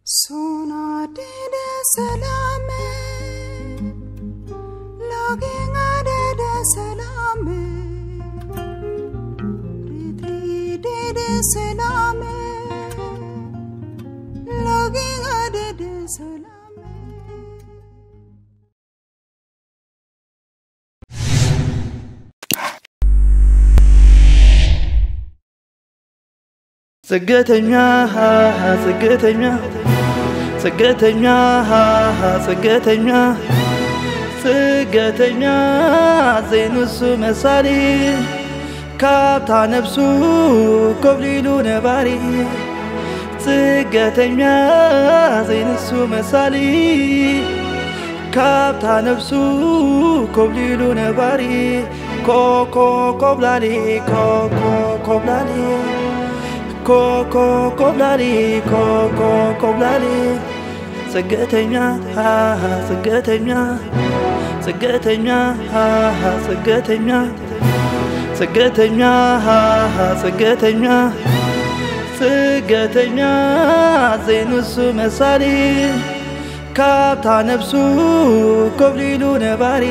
Sona dede salame, login adede salame, riti dede salame, login adede salame. ስደተኛ ስደተኛ ስደተኛ ስደተኛ ስደተኛ ዘይንሱ መሳሊ ካብታ ነብሱ ኮብሊሉ ነባሪ ስደተኛ ዘይንሱ መሳሊ ካብታ ነብሱ ኮብሊሉ ነባሪ ኮኮ ኮብላሊ ኮኮ ኮብላሊ ኮኮ ኮብላሊ ኮኮ ኮብላሊ ስደተኛ ስደተኛ ስደተኛ ስደተኛ ስደተኛ ስደተኛ ስደተኛ ዘይንሱ መሳሊ ካብታ ነብሱ ኮብሊሉ ነባሪ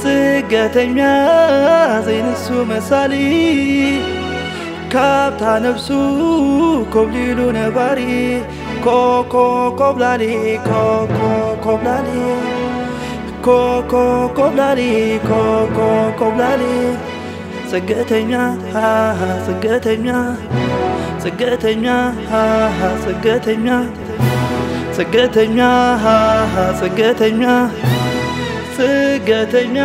ስደተኛ ዘይንሱ መሳሊ ካብታ ነብሱ ኮብሊሉ ነባሪ ኮኮ ኮብላሊ ኮኮ ኮብላሊ ኮኮ ኮብላሊ ኮኮ ኮብላሊ ስደተኛ ስደተኛ ስደተኛ ስደተኛ ስደተኛ ስደተኛ ስደተኛ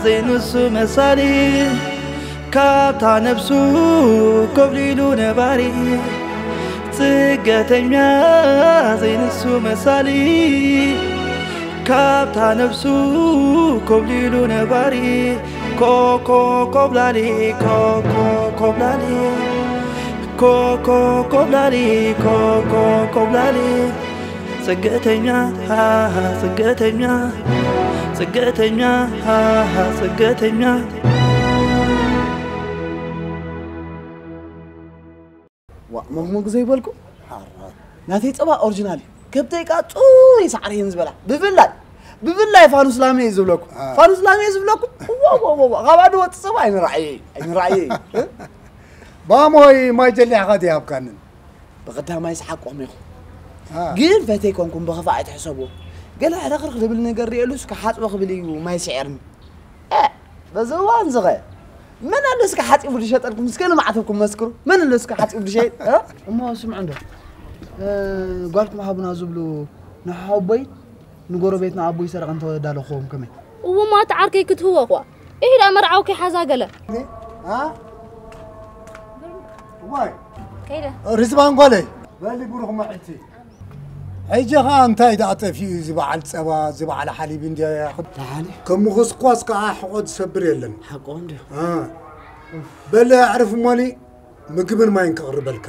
ዘይንሱ መሳሊ ካብታ ነብሱ ኮብሊሉ ነባሪ ስደተኛ ዘይንሱ መሳሊ ካብታ ነብሱ ኮብሊሉ ነባሪ ኮኮ ኮብላሊ ኮኮ ኮብላሊ ኮኮ ኮብላሊ ኮኮ ኮብላሊ ስደተኛ ስደተኛ ስደተኛ ስደተኛ ዋ ሞግሞግ ዘይበልኩ ናተይ ፀባ ኦሪጂናል እዩ። ከብተይ ከዓ ፅሩይ ሳዕሪ እየን ዝበላ። ብፍላይ ብፍላይ ፋኑስ ላመ እዩ ዝብለኩም። ፋኑስ ላመ እዩ ዝብለኩም። ዋዋዋዋ ካብ ኣዶ ወፂ ፀባ ኣይንረኣየ ኣይንረኣየ። ባሞይ ማይ ጀሊሕኻ ድያብካንን ብቐዳማይ ሰሓቅኹም ኢኹም። ግን ፈተይ ኮንኩም ብኽፋእ ኣይትሕሰብዎ። ገለ ሕርኽርኽ ዝብል ነገር ርእየሉስ ክሓፅቦ ክብል እዩ ማይ ስዒርኒ። በዚ እዋን ዝኸ መን ኣሎ እስከ ሓፂቡ ዝሸጠልኩም እስከ ንማዕተብኩም መስክሩ። መን ኣሎ እስከ ሓፂቡ ዝሸይጥ? እሞ ስምዑ እንዶ ጓልኩም ሃቡና ዝብሉ ንሓወቦይ ንጎረቤትና ኣቦይ ሰረቐ እንተዳለኹዎም ከመይ? እዎ እሞ ኣቲ ዓርከይ ክትህቦ እኳ ኢሂዳ መርዓዊ ከይሓዛ ገለ። ዋይ ከይደ ርዝባን ጓለይ በሊ ብሩኽ መዕልቲ ሕጂ ኸዓ እንታይ ደኣ ጠፊኡ እዚ በዓል ጸባ እዚ በዓል ሓሊብ እንድያ ያኹ ተሓሊብ ከም ምኹስኳስ ከዓ ሕቖ ዝሰብር የለን ሓቆም ድዩ በሊ ኣዕርፍ እሞኒ ምግብን ማይን ከቕርበልካ።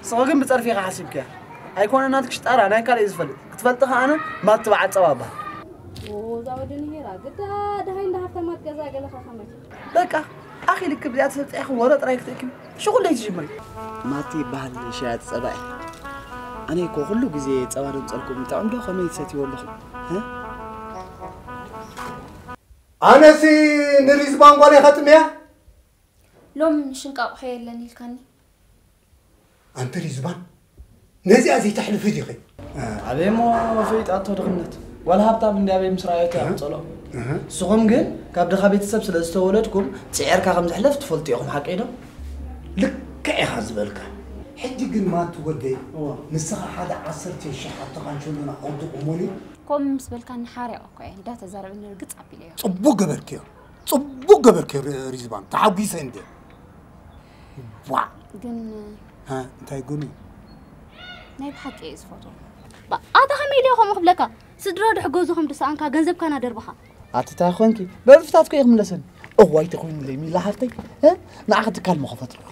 ንስኻ ግን ብጸርፊ ኢኻ ሓሲብካያ። ኣይኮነ ናትኪ ሽጣራ ናይ ካልእ ዝፈልጥ ክትፈልጥ ከኣ ኣነ ማቲ በዓል ጸባ እባ። እዛ ወዲ ንሄራ ግዳ ደሃይ እንዳ ሃብታማት ገዛ ገለኻ ከመይ? በቃ ኣኺ ልክብ እዚኣ ተሰብፂዕኺ ወረ ጥራይ ክትእክቢ ሽኹል ደይ ትጅምሪ። ማቲ ይበሃል ሸያጢ ጸባ እዩ። ኣነ እኮ ኩሉ ግዜ ጸባ ደምፀልኩም ይጥዕም ዶ ከመይ ትሰትይዎ ኣለኹም? ኣነሲ ንሪዝባን ጓለይ ከጥምያ ሎም ሽንቃቑሖ የለን ኢልካኒ። ኣንተ ሪዝባን ነዚኣ ዘይተሕልፊ ዲኺ? ኣበይ እሞ ፈይጣቶ ድኽነት ጓል ሃብታም እንዲ ኣበይ ምስ ረኣየቶ እያ ክፀልኦ። ንስኹም ግን ካብ ድኻ ቤተሰብ ስለ ዝተወለድኩም ፅዒርካ ከም ዘሕለፍ ትፈልጡ ኢኹም ሓቀይ ዶ? ልክዕ ኢኻ ዝበልካ። ሕጂ ግን ማንቲ ወደይ ንስኻ ሓደ ዓሰርተ ሽሕ ሃብትኻ እንሸሎ ንዓወዲ ቁሞኒ። ከምኡ ምስ በልካኒ ሓርያኦ እኳ እየ እንዳተዛረበኒ ርግፅ ኣቢለዮ። ፅቡቕ ገበርክዮ። ጽቡቕ ገበርኪ ሪዝባን፣ ተሓጒሰ እንድየ። ዋእ! ግን እንታይ ግን እዩ? ናይ ብሓቂ እየ ዝፈትዎ። ኣታ ከመይ ኢለ ከምኡ ክብለካ? ስድራ ድሕገዙ ከም ድሰኣንካ ገንዘብካ ናደርበኻ። ኣቲ እንታይ ኮንኪ? በብፍታትኩ እየ ክምለሰኒ። እዋይ ተኾይኑለይ ሚላ ሓፍተይ፣ ንዓኺ ትካል ሞ ክፈትልኩ።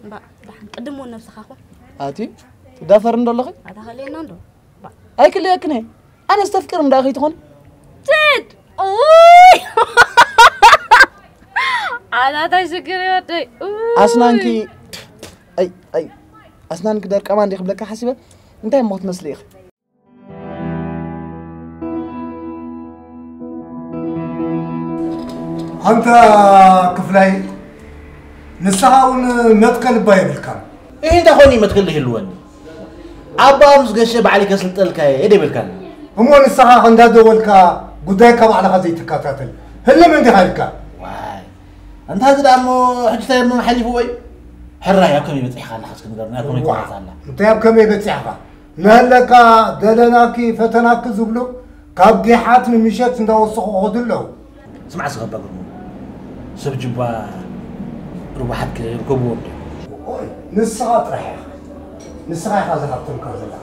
እምባ ደሓን ቅድም እውን ነብስኻ ኮን። ኣቲ ትዳፈሪ እንዶ ኣለኺ? ኣታ ከልየና እንዶ። ኣይክልየክን እየ። ኣነስ ተፍቅር እንዳ ከይትኾን። ትድ ኡይ ኣናታይ ሽግር ይወደይ። ኡይ። ኣስናንኪ ኣይ ኣይ ኣስናንኪ ደርቀማ እንዲ ክብለካ ሓሲበ እንታይ እሞ ክትመስሊ ኢኺ? ኣንታ ክፍላይ፣ ንስኻ እውን መትከል እባ የብልካን። ይህ እንታይ ኾን መትከል ይህልወኒ? ኣባ ምስ ገሸ ባዕሊ ከስልጠልካ እየ ደይበልካን። እሞ ንስኻ እንዳደወልካ ጉዳይካ ባዕልኻ ዘይትከታተል ህልም እንዲኻ ኢልካ? ዋይ፣ ኣንታ እዚ ደኣ እሞ ሕጂ እንታይ እሞ ሓሊፍዎ እዩ? ሕራይ ኣብ ከመይ በጺሕካ ኣለኻ እስኪ ንገርኒ፣ ኣብ ከመይ እዋ፣ ቆራጽ ኣላ? እንታይ ኣብ ከመይ በጺሕካ? ነህለካ፣ ደለናኪ፣ ፈተናኪ ዝብሉ ካብ ጊሓት ንምሸት እንዳወሰኹ ኸዱ ኣለዉ። ስማዕ ስኸባ ግርሙ፣ ሰብ ጅባ ርቡሓት ክርከብዎ እንድዮም። ኦይ፣ ንስኻ ጥራሕ ኢኻ። ንስኻ ኢኻ ዝሃብተምካ ዘለኻ።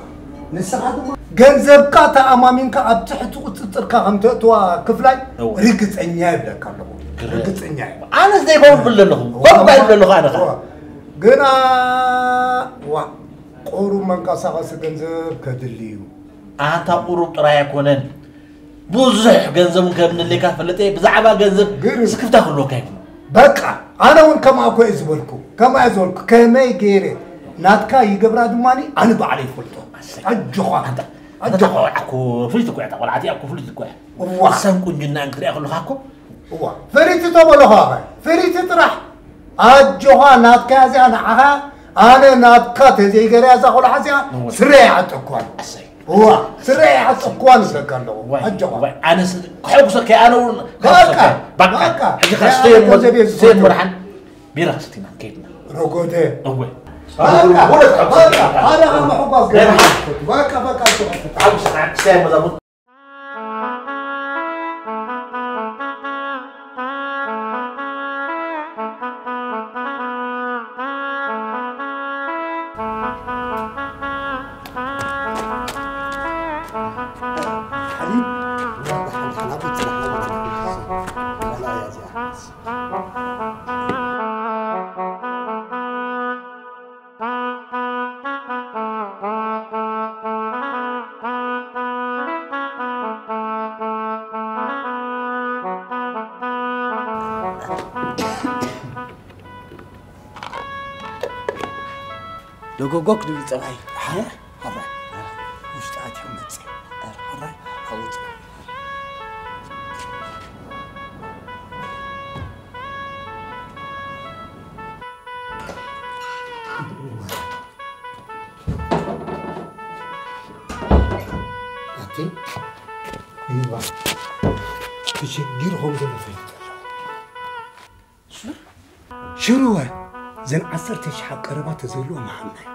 ንስኻ ድማ ገንዘብካ ተኣማሚንካ ኣብ ትሕቲ ቁጽጽርካ ከም ተእትዋ ክፍላይ እወ። ርግጸኛ ይብለካ ኣለኹ። ግረ-፣ ርግጸኛ እየ። ኣነስ ዘይከውን እብል ኣለኹ። እወ። ኮፍ እባ ይብል ኣለኹ ኣነ ኸኣ። እወ። ግና ዋ፣ ቁሩብ መንቀሳቐሲ ገንዘብ ከድሊ እዩ። ኣንታ ቁሩብ ጥራይ ኣይኮነን። ብዙሕ ገንዘብ እውን ከም ንድሌካ ትፈልጥ እየ። ብዛዕባ ገንዘብ ግርም። ስክፍታ ክህልወካ ይኹን። በቃ፣ ኣነ እውን ከምኣ እኮ እየ ዝበልኩ። ከምኣ እየ ዝበልኩ። ከመይ ገይረ ናትካ ይገብራ ድማኒ ኣነ ባዕለይ ይፈልጦ። ኣሰይ። ኣጆኻ። ኣንታ፣ ኣጆኻ። ኣንታ ቆልዓ እኮ ፍልይቲ እኮ እያ፣ እታ ቆልዓ እቲኣ እኮ ፍልይቲ እኮ እያ። እዋ። እሳን ቁንጅናኣን ክትሪኣ ከለኻ እኮ። እዋ። ፍልይቲ ተበለኻ ኸ? ፍልይቲ ጥራሕ። ኣጆኻ፣ ናትካ እዚኣ ንዓኻ፣ ኣነ ናትካ ተዘይገርያ እዛ ቆልዓ እዚኣ እወ። ስረ ይዓጠኳን። ኣሰይ። እዋ፣ ስረ ይዓጠኳን እብለካ ኣለኹ። ዋይ፣ ኣጆኻ። ዋይ፣ ኣነስ ከሐጉሰካ እየ፣ ኣነ እውን በቃ፣ ከሐጉሰካ እየ። በቃ፣ በቃ። ሕጂ ኸኣ ስተየ እሞ፣ ገንዘብ እየ ስተየ እሞ ዝፈቱ። ደሓን ቢራ ክሰቲና ከይድና። ረጎደ። እወ። በቃ፣ ወደ ተሐጉሰ። በቃ፣ ኣነ ኸኣ ምሕጓስ ገንዘብ እየ ዝፈቱ። በቃ፣ በቃ፣ ኣጆኻ። ተሐጉሰ፣ ስተየ እሞ እዛ ቡን ሓሊብ፣ ሓሊብ፣ ሓሊብ፣ ሓሊብ፣ ሓሊብ፣ ዋላ እያ እዚኣ። ዶጎጎክ ድብል ጸብሒ። ሓ? ሓራይ። ውሽጢ ኣትዮም መጽእ። ሓራይ። ኣውጽእ። ኣቲ ይባ ተሸጊርኩም ዘሎ ፈሊጠ ኣለኹ። ሽሩወ፣ ዘን ዓሰርተ ሽሕ ኣብ ቀረባ ተዘይልዎ መሓምናይ።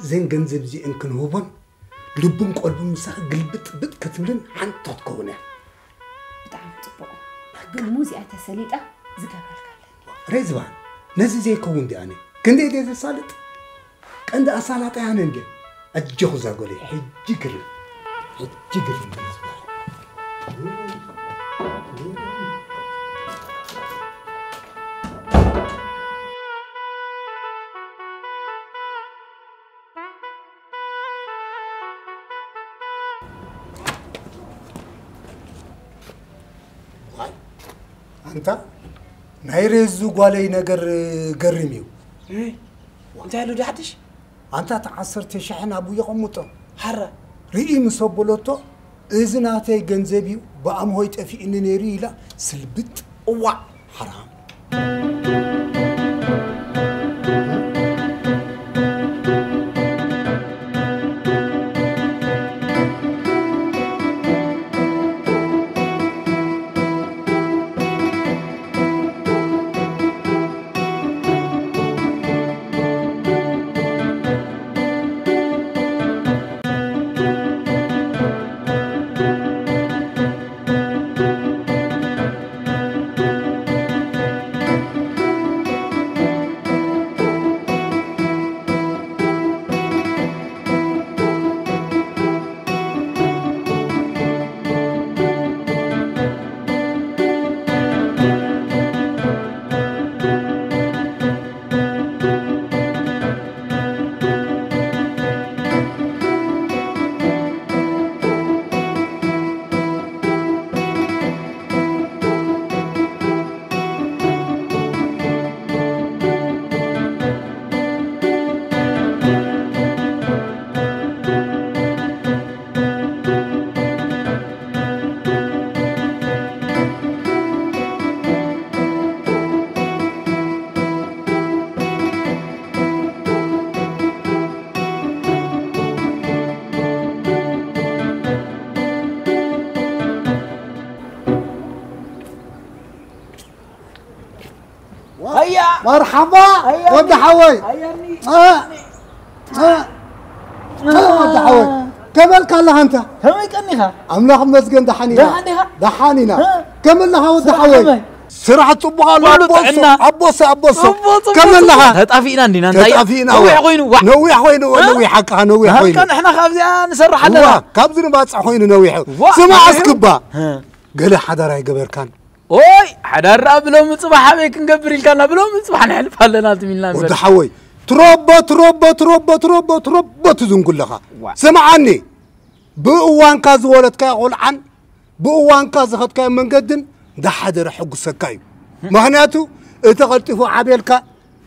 ዘን ገንዘብ እዚአን ክንህቦን ልቡን ቀልቡን ምሳኺ ግልብጥብጥ ክትብልን ሓንቲ ክትከውን እያ። ብጣዕሚ ጽቡቕ። ግን ሙዚኣ ተሰሊጣ ዝገብረልካ ኣለኒ። ሬዝባን፣ ነዚ ዘይከውን ድኣነ ክንደይ ድየ ዘሳልጥ? ቀንዲ ኣሳላጣይ ኣነ እንድየ። ኣጆኹ እዛ ጓለይ፣ ሕጂ ግርም፣ ሕጂ ግርም ሬዝባን። ዋይ፣ ኣንታ ናይ ሬዙ ጓለይ ነገር ገርም እዩ። እይ፣ እንታይ ኣሎ ዶ ሓድሽ? ኣንታ እቲ ዓሰርተ ሽሕ ናብኡ የቐምጦ። ሓራ። ርኢ ምስ ኣበለቶ፣ "እዚ ናተይ ገንዘብ እዩ፣ ብኣምሆይ ጠፊእኒ ነይሩ" ኢላ ስልብጥ። እዋእ! ሓራም። መርሓባ ኣያኒ። ወዲ ሓወይ። ኣያኒ። እ፣ እ፣ እ፣ ወዲ ሓወይ። ከመልካ ኣለኻ ኣንታ? ከመይ ቀኒኻ? ኣምላኽ ይመስገን ደሓን ኢና። ደሓን ዲኻ? ደሓን ኢና። እ? ከመይ ኣለኻ ወዲ ስራሕ ሓወይ? ከመይ? ስራሕ ጽቡቕ ኣሎ። ኩሉ ኣቦሶ፣ ጥዕና። ኣቦሶ፣ ኣቦሶ። ጽቡቕ፣ ጽቡቕ፣ ከመይ ኣለኻ? ጽቡቕ። ተጣፊእና እንዲና፣ እንታይ? ተጣፊእና፣ ነዊሕ እዋ። ኮይኑ፣ ዋ። ነዊሕ ኮይኑ፣ እ? ነዊሕ ሓቅኻ፣ ነዊሕ ኮይኑ። ንሕና ካብዚኣ ንሰርሕ ኣለና። ዋ፣ ካብዚ ንባጽዕ ኮይኑ ነዊሕ። ዋ፣ ስማዕ ነዊሕ። እስክባ። እ። ገለ ሓዳር ኣይገበርካን? ኦይ፣ ሓዳር ደኣ ብሎሚ ጽባሕ ኣበይ ክንገብር ኢልካና፣ ብሎሚ ጽባሕ ነሕልፍ ኣለና ትም ኢልና ወዲ ንበል። ሓወይ፣ ትሮቦ፣ ትሮቦ፣ ትሮቦ፣ ትሮቦ፣ ትሮቦ ትዝንጉ ኣለኻ። ዋ። ስምዓኒ፣ ብእዋንካ ዝወለድካዮ ቆልዓን ብእዋንካ ዝኸድካዮ መንገድን እንዳሓደረ ሕጉሰካ እዩ። ምኽንያቱ፣ እቲ ቀልጢፉ ዓብየልካ፣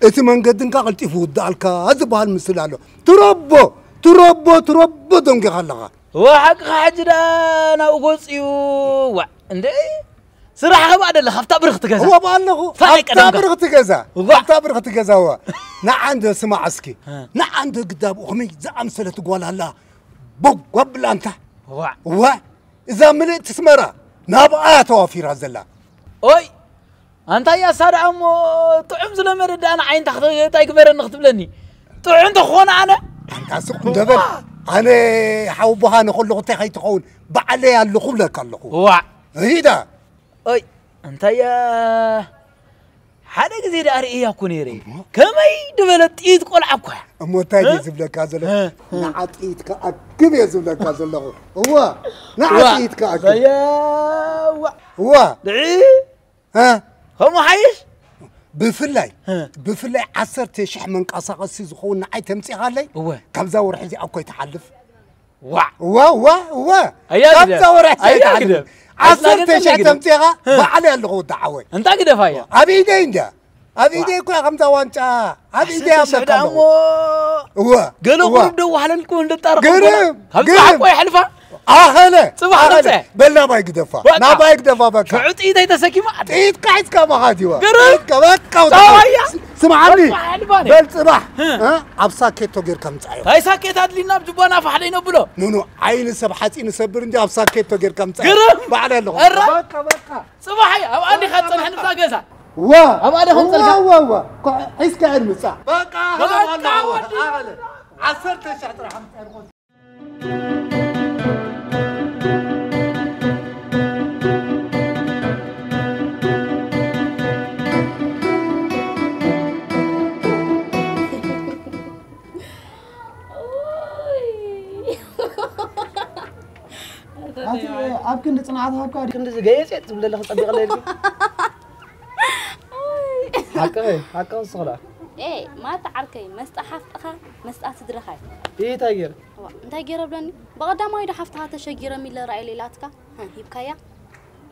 እቲ መንገድንካ ቀልጢፉ ውድኣልካ ዝበሃል ምስል ኣሎ። ትሮቦ፣ ትሮቦ፣ ትሮቦ ደንጊኻ ኣለኻ። እዋ፣ ሓቅኻ ሕጂ ደኣ ናብኡ ገጹ እዩ። ዋዕ፣ እንደ ስራሕ ኸ በኣ ደለኻ ኣብታ ብርኽቲ ገዛ? እዋ፣ በኣ ኣለኹ። እንታይ ኣብታ ቀደምካ? ብርኽቲ ገዛ። እዋ። ኣብታ ብርኽቲ ገዛ፣ እዋ። ንዓ እንደ ስማዕ እስኪ። እ። ንዓ እንደ ግዳብኡ ኸመይ ዝኣምሰለት ጓል ኣላ። ቦግ ኣብላ ኣንታ። እዋ። እዋ፣ እዛ ምልእቲ ኣስመራ ናብኣ እያ ተዋፊራ ዘላ። ኦይ፣ ኣንታ እያ እሳ ደኣ እሞ ጥዑም ዝለመደ ደኣ ንዓይ እንታይ ክተ-፣ እንታይ ግበረኒ ክትብለኒ? ጥዑም እንተኾነ ኣነ ኣንታ ስቕ እንደ በል። ኣነ ሓው ብርሃነ ከለኹ እንታይ ከይትኸውን ባዕለይ ኣለኹ ብለካ ኣለኹ። እዋ። ሂዳ። ኦይ፣ እንታይ እያ ሓደ ግዜ ደኣ ርእያ እኮ ነይረ። እሞ? ከመይ ዝበለ ጥይት ቆልዓ እኮ እያ። እሞ እንታይ ድየ እ? ዝብለካ ዘለኹ? እ፣ እ። ንዓ ጥይት ክኣክብ እየ ዝብለካ ዘለኹ። እዋ፣ ንዓ እዋ፣ ጥይት ክኣክብ። እያ፣ እዋ። እዋ። ድዒ? እ? ከምኡ ሓይሽ? ብፍላይ፣ እ። ብፍላይ ዓሰርተ ሽሕ መንቀሳቐሲ ዝኸውን ንዓይ ተምጺኻለይ፣ እወ። ካብዛ ወርሒ እዚኣ እኮ ይትሓልፍ። ዋዕ። እዋ፣ እዋ፣ እዋ። ኣያ ግደፍ። ካብዛ ወርሒ እዚኣ ኣያ ይትሓልፍ። ግደፍ። ዓሰርተ ሽሕ ኣይትናገር ግደፍ። ተምጺኻ፣ እ። ባዕለይ ኣለኹ ወዲ ሓወይ። እንታይ ግደፍ ኣያ? ኣብ ኢደይ እንድያ። ኣብ ኢደይ እኮ እያ ከምዛ ዋንጫ። ኣብ ኢደይ ዓሰርተ ሽሕ ኣለካ ደኣ ኣለኹ። እሞ እወ፣ ገለ እወ። ቁሩብ ደው ሃለልኩ እንደ ጣርኩ ግርም፣ ገና። ካብ ግርም። ጽባሕ እኮ የሕልፋ። ኣኸለ፣ ጽባሕ ኣኸለ። ከምፀ። በል ናባይ ግደፋ። በቃ። ናባይ ግደፋ በቃ። ሽዑ ጥይት ኣይተሰኪማ። ጥይት ካሒዝካ መኻት ይዋ። ግርም። ጥይት ከበቃ ውጣ። ጸዋያ። ስምዓኒ። በቃ የሕልፋ ነይ። በል ጽባሕ። እ። እ? ኣብ ሳኬቶ ጌርካ ምጻዮ። ታይ ሳኬት ኣድሊና ኣብ ጅባና ፋሕ ደይነብሎ። ኖ፣ ኖ፣ ዓይኒ ሰብ ሓጺን ሰብር እንጂ ኣብ ሳኬቶ ጌርካ ምጻዮ። ግርም። ባዕለ ኣለኹ። እረ። በቃ፣ በቃ። ጽባሕ እያ። ኣብ ኣንዲኻ ጸንሐ ንብዛ ገዛ። ዋ! ኣብ ኣደ ዋ፣ ከምጸልካ። ዋ፣ ዋ። ኮ-፣ ሒዝካ እድ ምጻእ። በቃ፣ በቃ፣ ኣለኹ። ወዲ። ኣለ። ዓሰርተ ሽሕ ጥራሕ ኣምጻእ። ኣቲ ኣብ ክንዲ ጽንዓት ሃብካ ድዩ ክንዲ ዝገየጸ ትብለለኺ ጸቢቕለይ ኢልኪ? ሓቅኺ፣ ሓቅኺ ንስኺ ደኣ። ኤ፣ ማታ ዓርከይ፣ መስጣ ሓፍትኻ፣ መስጣ ስድራኻ እዩ። ይህ እንታይ ገይረ? እዋ፣ እንታይ ገይረ ብለኒ? ብቐዳማዊ ዶ ሓፍትኻ ተሸጊሮም ኢለ ራእየ ኢላትካ? ሂብካያ?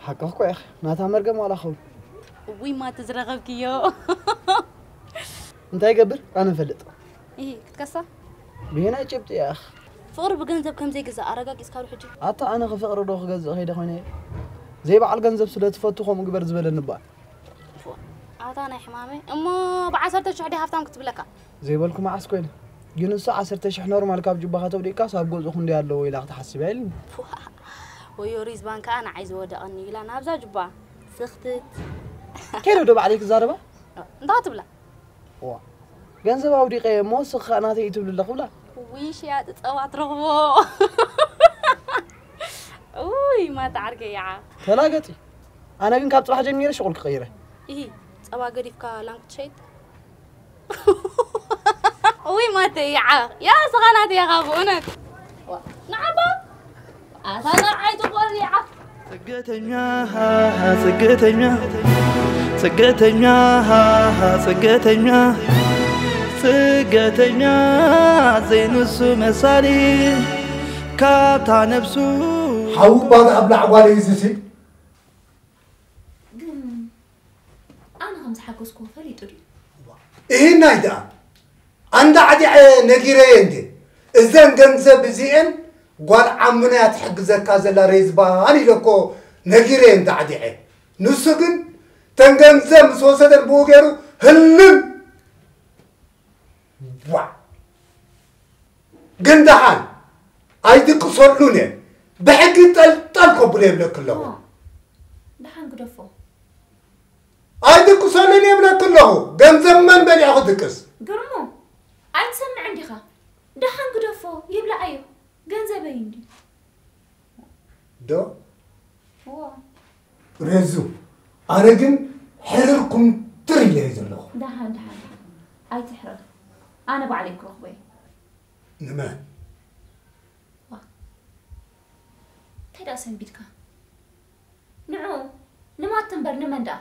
ሓቅኺ እኮ ኢኺ፣ ናታ መርገም ዋላ ኸውን። እውይ፣ ማቲ ዝረኸብክዮ። እንታይ ይገብር? ኣነ እፈልጥ። ኢሂ፣ ክትከሳ? ብየናይ ጭብጢ ኢኺ? ፍቕሪ ብገንዘብ ከም ዘይግዛእ ኣረጋጊጽካ ዶ ሕጂ? ኣታ ኣነ ኸ ፍቕሪ ዶ ክገዝእ ከይደ ኮይነ? ዘይበዓል ገንዘብ ስለ ትፈቱ ከምኡ ግበር ዝበለኒ እባ። ፎእ፣ ኣታ ናይ ሕማመይ። እሞ ብዓሰርተ ሽሕ ድየ ሃፍታም ክትብለካ? ዘይበልኩ መዓስ ኮይነ? ግን እሱ ዓሰርተ ሽሕ ኖርማል ካብ ጁባኻ ተውዲእካስ ኣብ ገዝኡ ክንደይ ኣለዎ ኢላ ክትሓስብ እያ ኢልኒ። ፎእ፣ ወዮ ሪዝባን ከኣ ንዓይ ዝወደቐኒ ኢላ ናብዛ ጁባ ስኽትት። ከይደ ዶ ባዕለይ ክዛረባ? እንታይ ትብላ? ዋ፣ ገንዘብ ኣውዲቐ እሞ ንስኺ ኸኣ ናተይ እዩ ትብሊ ኣለኺ ብላ። ውይ፣ ሽያጢ ጸባ ትረኽቦ። ውይ፣ ማታ ዓርከይ ይዓ። ተላገጺ። ኣነ ግን ካብ ጽባሕ ጀሚረ ሽቑል ክቕይረ። ኢሂ፣ ጸባ ገዲፍካ ላም ክትሸይጥ? ውይ፣ ማተይ ይዓ። ያ፣ ንስኻ ናተይ ኢኻ ብእውነት። ዋ፣ ንዓባ። ኣታ ንዓይ ትኾርያ። ጽገተኛ፣ ጽገተኛ፣ ጽገተኛ፣ ጽገተኛ፣ ጽገተኛ፣ ዘይንሱ መሳሊ ካብታ ነብሱ ሓዉ ባዶ ኣብላዕ ጓለይ እዚ ሲ። ግን ኣነ ከም ዝሓገዝኩዎ ፈሊጡ ድዩ? እሂናይ ደኣ ኣንዳዕዲዐ ነጊረየ እንዴ፣ እዘን ገንዘብ እዚኤን ጓል ዓምና እያ ትሕግዘካ ዘላ ሬዝባን ኢለ እኮ ነጊረየ እንዳዕዲዐ። ንሱ ግን ተን ገንዘብ ምስ ወሰደን ብኡ ገይሩ ህልም። ዋዕ! ግን ደሓን ኣይድቅሰሉን እየ። ብሕጊ ጠልጠል ከብሎ የብለኪ ኣለኹ። እሞ፣ ደሓን ግደፎ። ኣይድቅሰሉን እየ እብለኪ ኣለኹ። ገንዘብ መን በሊዑ ክድቅስ? ግርሙ፣ ኣይትሰምዕን ዲኻ? ደሓን ግደፎ፣ ይብላዓዮ። ገንዘበይ እንድዩ። ዶ? እዎ። ሬዙ፣ ኣነ ግን ሕርር ኩምትር ኢለ እየ ዘለኹ። ደሓን፣ ደሓን፣ ደሓን። ኣይትሕረር። ኣነ ባዕለይ ክረኽቦ እየ። ንመን? ዋ። እንታይ ደኣ ሰንቢድካ? ንዑ፣ ንማቲ እምበር ንመን ደኣ?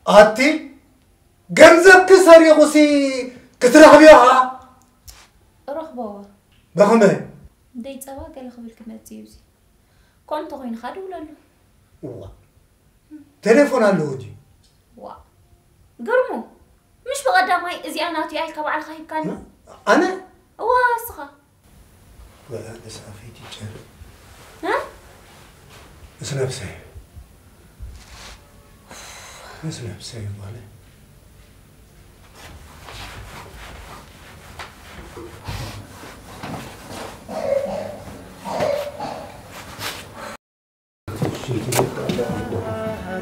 ኣቲ፣ ገንዘብኪ ሰሪቑሲ ክትረኽብዮ ኸኣ? እረኽቦ። ብኸመይ? ደይ ጸባ ገለ ክብል ክመጽእ እዩ እዚ። ከምኡ እንተኾይኑ ኸኣ ደውለሉ። እዋ። ቴሌፎን ኣለዎ ድዩ? ዋ። ግርሙ፣ ምሽ ብቐዳማይ እዚኣ ናቱ እያ ኢልካ ባዕልኻ ሂብካኒ? ኣነ? እዋ፣ እስኻ። ወላ ንስኻ ከይትጨር። እ? ምስ ነብሰይ። ምስ ነብሰይ ጓለይ።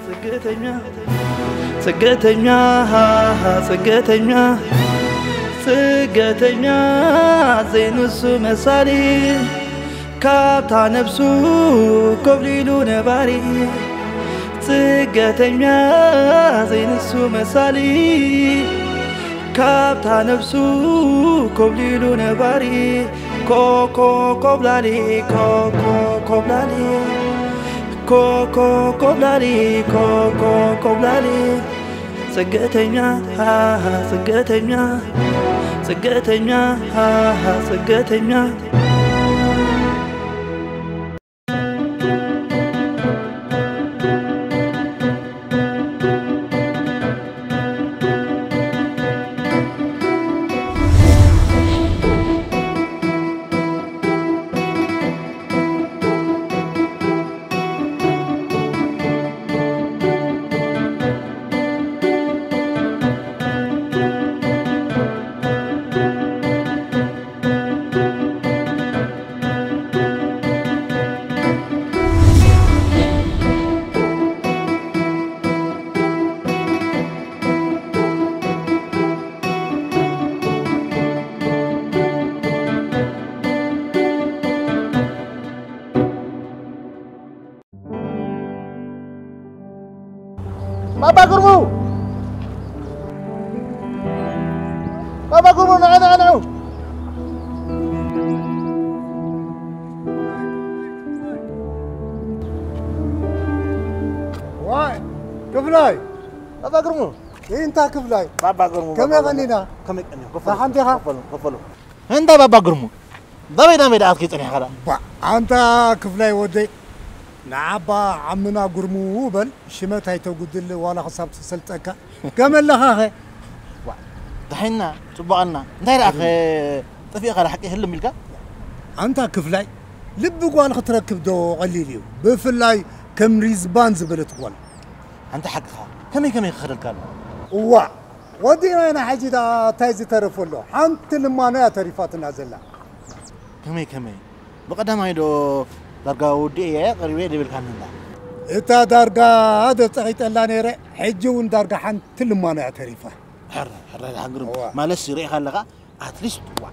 ጽገተኛ፣ ጽገተኛ፣ ጽገተኛ፣ ጽገተኛ ዘይንሱ መሳሊ፣ ካብታ ነብሱ ኮብሊሉ ነባሪ። ጽገተኛ ዘይንሱ መሳሊ፣ ካብታ ነብሱ ኮብሊሉ ነባሪ። ኮኮ ኮብላሊ፣ ኮኮ ኮብላሊ፣ ኮኮ ኮብላሊ፣ ኮኮ ኮብላሊ። ጽገተኛ፣ ጽገተኛ፣ ጽገተኛ፣ ጽገተኛ። ባባ ግርሙ! ባባ ግርሙ፣ ንዑ፣ ንዑ፣ ንዑ! ዋይ፣ ክፍላይ! ባባ ግርሙ! እንታይ ክፍላይ? ባባ ግርሙ፣ ከመይ ባባ ግርሙ። ቀኒና? ከመይ ቀኒና? ከፈሉ፣ ደሓን ዲኻ? ከፈሉ፣ ከፈሉ። እንታይ ባባ ግርሙ? በበይ ናበይ ደኣ ኣትኪ ጸኒሕካ ደኣ? ባ፣ ኣንታ ክፍላይ ወደይ፣ ንዓባ ዓምና ግርሙ በል፣ ሽመት ኣይተጉድል ዋላ ክሳብ ትሰልጠካ። ከመይ ኣለኻኸ? ዋ፣ ደሓንና፣ ጽቡቕ ኣልና። እንታይ ደኣ ከ ጠፊእካ ደኣ ሓቂ ህልም ኢልካ? ኣንታ ክፍላይ፣ ልቢ ጓል ክትረክብ ዶ ቀሊል እዩ? ብፍላይ ከም ሪዝባን ዝበለት ጓል። ኣንታ ሓቅኻ፣ ከመይ ከመይ ክኸደልካ ኣሎ? እዋ፣ ወዲእና ኢና ሕጂ ደኣ እንታይ ዝተረፎ ኣሎ? ሓንቲ ልማኖ እያ ተሪፋትና ዘላ። ከመይ ከመይ? ብቐዳማይ ዶ ዳርጋ ወዲኤ እየ ቀሪበ ደይበልካኒ እንዳ? እታ ዳርጋ ዶ ጸቒጠላ ነይረ፣ ሕጂ እውን ዳርጋ ሓንቲ ልማኖ እያ ተሪፋ። ሕረ፣ ሕረ፣ ደሓን ግርም። እዋ። ማለትሲ ርኢኻ ኣለኻ፣ ኣትሊስት፣ ዋ፣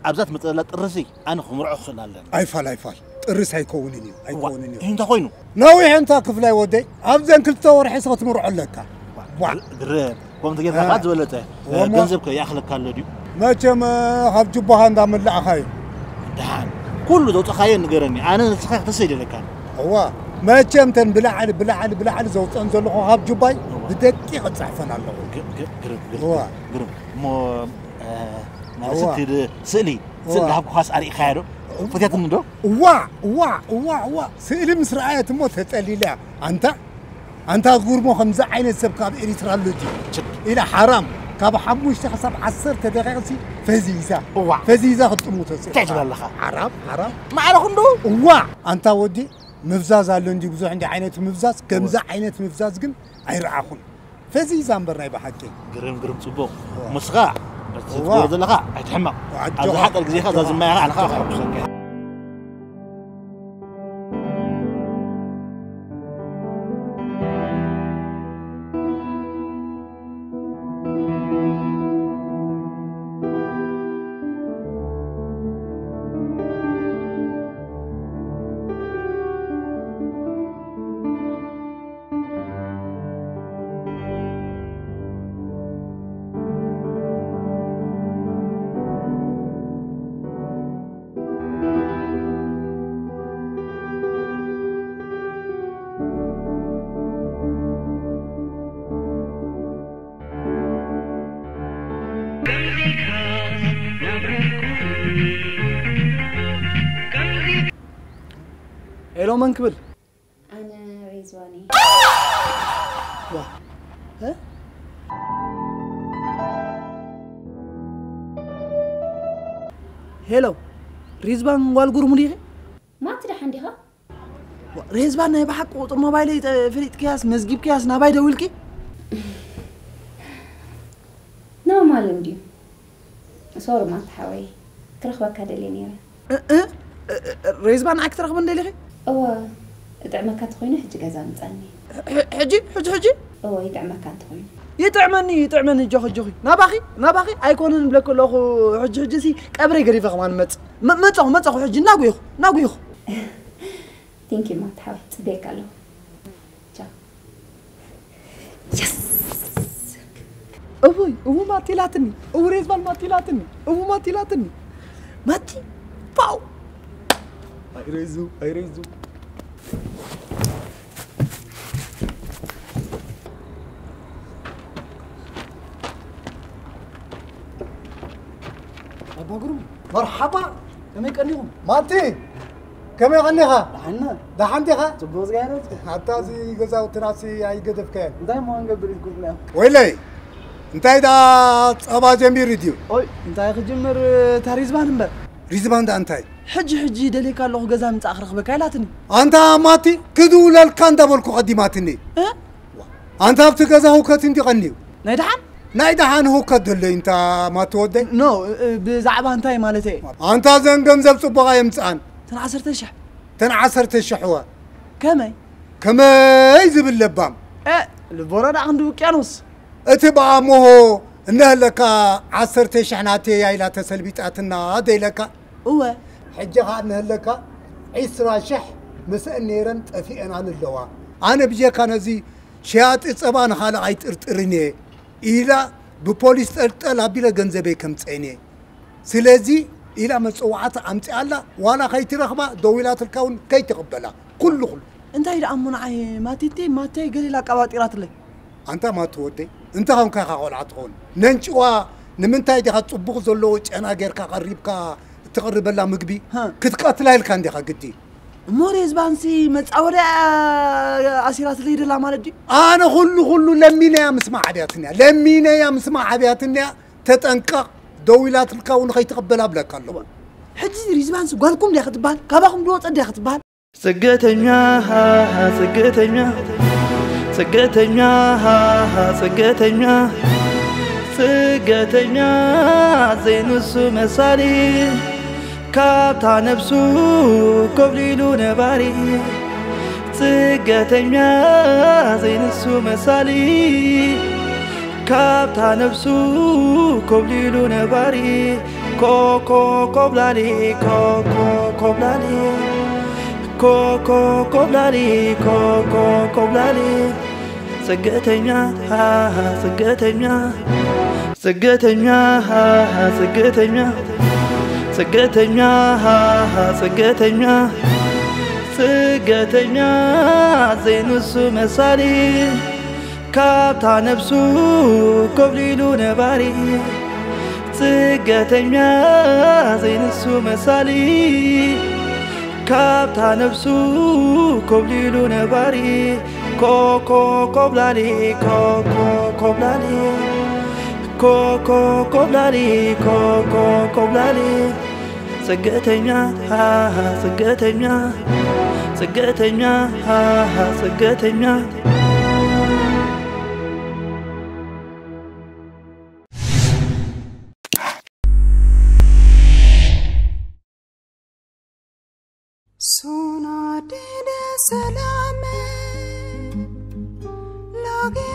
ኣብዛ ትመጽእ ዘላ ጥርሲ ኣነ ክምርዖ ክኽእል ኣለኒ። ኣይፋል፣ ኣይፋል። ጥርስ ኣይከውንን እዩ፣ ዋ፣ ኣይከውንን እዩ። እንታይ ኮይኑ? ነዊሕ እንታ ክፍላይ ወደይ፣ ኣብዘን ክልተ ወርሒ እስኸ ትምርዖ ኣለካ። ዋ፣ ዋ። ግረ፣ ከምኡ እንተ ጌርካ እ። ከኣ ዝበለጸ፣ እ፣ ወሞ- ገንዘብ ከ ይኣኽለካ ኣሎ ድዩ? መቸም፣ እ፣ ካብ ጅባኻ እንዳመላእኻ እዩ። ደሓን፣ ኩሉ ዘውጻኻዮ ንገረኒ። ኣነ ንስኻ ክተሰይደለካን። እዋ፣ መቸም ተን ብላዕሊ፣ ብላዕሊ፣ ብላዕሊ ዘውጽአን ዘለኹ ካብ ጅባይ እዋ። ብደቂቕ እጽሕፈን ኣለኹ። ግ-፣ ግ-፣ ግርም፣ ግርም፣ እዋ። ግርም። እሞ፣ እ፣ ናይ እዋ። ስቲ ድ-፣ ስእሊ፣ ስእሊ እዋ። ዝሃብኩኻስ ኣርኢኻያ ዶ? ፈትያትኒ ዶ? እዋ፣ እዋ፣ እዋ፣ እዋ። ስእሊ ምስ ረኣየት እሞ ተጸሊላ እያ። ኣንታ፣ ኣንታ ግርሞ ከምዚ ዓይነት ሰብ ካብ ኤሪትራ ኣሎ ድዩ? ችክ። ኢላ ሓራም። ካብ ሓሙሽተ ክሳብ ዓሰርተ ደቂቕሲ ፈዚዛ። እዋ። ፈዚዛ ክትጥሙ ተስእ። እንታይ ትብል ኣለኻ? ሓራም፣ ሓራም። ማዕረ ክንዱ? እዋ፣ ኣንታ ወዲ ምፍዛዝ ኣሎ እንዲ ብዙሕ እንዲ ዓይነት ምፍዛዝ፣ ከምዚ እዋ። ዓይነት ምፍዛዝ ግን ኣይረኣኹን። ፈዚዛ እምበር ናይ ብሓቂ። ግርም፣ ግርም፣ ጽቡቕ። እዋ። ምስኻ፣ በቲ እዋ። ትገብሮ ዘለኻ ኣይትሕመቕ። ኣጆኻ። ኣብዚ ሓቀር ግዜኻ እዛ ኣጆኻ። ዝማያኻ ኣነ ኸኣ ኣጆኻ። ከሐጉሰካ። ዶ መን ክብል? ኣነ ሬዝዋን እየ። ዋ እ? ሄሎ፣ ሪዝባን ጓል ጉርሙ ዲኺ? ማቲ ደሓን ዲኻ? ዋ፣ ሬዝባን ናይ ብሓቂ ቁፅሪ ሞባይለይ ጠ- ፈሊጥክያስ መዝጊብክያስ ናባይ ደዊልኪ? ኖርማል እንድዩ። ሶሪ ማቲ ሓወይ፣ ክረኽበካ ደልየ ነይረ። እ- እ- እ- እ- ሬዝባን ንዓኪ ትረኽበኒ ደሊኺ? እወ፣ እጥዕመካ እንተኾይኑ ሕጂ ገዛ ምጻኒ። ሕ- ሕጂ ሕጂ ሕጂ እወ፣ ይጥዕመካ እንተኾይኑ። ይጥዕመኒ ይጥዕመኒ፣ ጆኺ ጆኺ፣ ናባኺ ናባኺ ኣይኮነን ብለኪ ኣለኹ። ሕጂ ሕጂ ሲ ቀብረይ ገዲፈ ከማን መጽ መ- መጻኹ መጻኹ፣ ሕጂ እናጉየኹ እናጉየኹ። ቴንኪ ማቲ ሓወይ፣ ጽበየካ ኣለኹ። ቻው። የስ። እውይ እው ማቲ ኢላትኒ፣ እው ሬዝባን ማቲ ኢላትኒ፣ እው ማቲ ኢላትኒ። ማቲ ፓው። ኣይሬዙ ኣይሬዙ። ኣባ ግሩም፣ መርሓባ። ከመይ ቀኒኹም? ማቲ፣ ከመይ ቀኒኻ? ደሓና። ደሓን ዲኻ? ጽቡቕ ዝጋይረት። ኣታ እዚ ገዛውትናሲ ኣይገደፍካዮን። እንታይ እሞ ክንገብር ኢልኩምና? ወይለይ፣ እንታይ ደኣ ጸባ ጀሚሩ ድዩ? ኦይ፣ እንታይ ክጅምር፣ እታ ሪዝባን እምበር። ሪዝባን ደኣ እንታይ? ሕጂ ሕጂ ደልየካ ኣለኹ፣ ገዛ ምጻእ ክረኽበካ ኢላትኒ። ኣንታ ማቲ፣ ክድውለልካ እንዳበልኩ ቀዲማትኒ። እ? ኣንታ ኣብቲ ገዛ ህውከት እንዲ ቀንዩ። ናይ ደሓን? ናይ ደሓን ህውከት ደሎ እንታ ማቲ ወደይ። ኖ፣ እ፣ ብዛዕባ እንታይ ማለት እየ? ኣንታ ዘን ገንዘብ ጽቡቕ ኣየምጽኣን። ተን ዓሰርተ ሽሕ። ተን ዓሰርተ ሽሕ እወ። ከመይ? ከመይ ዝብል ለባም። እ፣ ልቦና ደኣ ክንዲ ውቅያኖስ። እቲ ብኣሞሆ እነህለካ ዓሰርተ ሽሕ ናተይ እያ ኢላ ተሰልቢጣትና ደይለካ። እወ። ሕጂ ኸኣ እነህለካ ዒስራ ሽሕ ምስአን ነይረን ጠፊአን ኣለዋ። ኣነ ብጀካ ነዚ ሸያጢ ጸባ ንኻልእ ኣይጥርጥርን እየ ኢላ ብፖሊስ ጠልጠል ኣቢለ ገንዘበይ ከምጸእን እየ። ስለዚ ኢላ መጸዋዕታ ኣምጺኣላ፣ ዋላ ከይትረኽባ ደዊላትልካ እውን ከይትቕበላ። ኩሉ ኩሉ። እንታይ ደኣ እሞ ንዓይ ማቲቲ ማተይ ገሊላ ኣቃባጢራትለይ። ኣንታ ማቲ ወደይ፣ እንተ ኸንካ ኢኻ ቆልዓ ትኸውን። ነንጭዋ ንምንታይ ዲኻ ጽቡቕ ዘለዎ ጨና ጌርካ ቀሪብካ እትቐርበላ ምግቢ? ሃ። ክትቀትላ ኢልካ እንዲኻ ግዲ። እሞ ሬዝባንሲ መጻወድያ ኣሲራትለይ ደላ ማለት ድዩ? ኣነ ኩሉ ኩሉ ለሚነያ ምስማዕ ኣብያትንያ። ለሚነያ ምስማዕ ኣብያትንያ። ተጠንቀቕ። ደዊላትልካ እውን ከይትቕበላ ብለካ ኣለኹ። ሕጂ ሪዝባንሲ ጓልኩም ድያ ክትበሃል? ካባኹም ዝወጸት ድያ ክትበሃል? ጽገተኛ፣ ሃ፣ ሃ፣ ጽገተኛ። ጽገተኛ፣ ሃ፣ ሃ፣ ጽገተኛ። ጽገተኛ ዘይንሱ መሳሊ፣ ካብታ ነብሱ ኮብሊሉ ነባሪ። ጽገተኛ ዘይንሱ መሳሊ፣ ካብታ ነብሱ ኮብሊሉ ነባሪ። ኮኮ ኮብላሊ፣ ኮኮ ኮብላሊ፣ ኮኮ ኮብላሊ፣ ኮኮ ኮብላሊ። ጽገተኛ፣ ሃሃ፣ ጽገተኛ። ጽገተኛ፣ ሃሃ፣ ጽገተኛ። ጽገተኛ፣ ሃሃ፣ ጽገተኛ። ጽገተኛ ዘይንሱ መሳሊ፣ ካብታ ነብሱ ኮብሊሉ ነባሪ። ጽገተኛ ዘይንሱ መሳሊ፣ ካብታ ነብሱ ኮብሊሉ ነባሪ። ኮኮ ኮብላሊ፣ ኮኮ ኮብላሊ፣ ኮኮ ኮብላሊ፣ ኮኮ ኮብላሊ። ጽገተኛ፣ ሃሃ፣ ጽገተኛ። ጽገተኛ፣ ሃሃ፣ ጽገተኛ። Sona dede salame, loge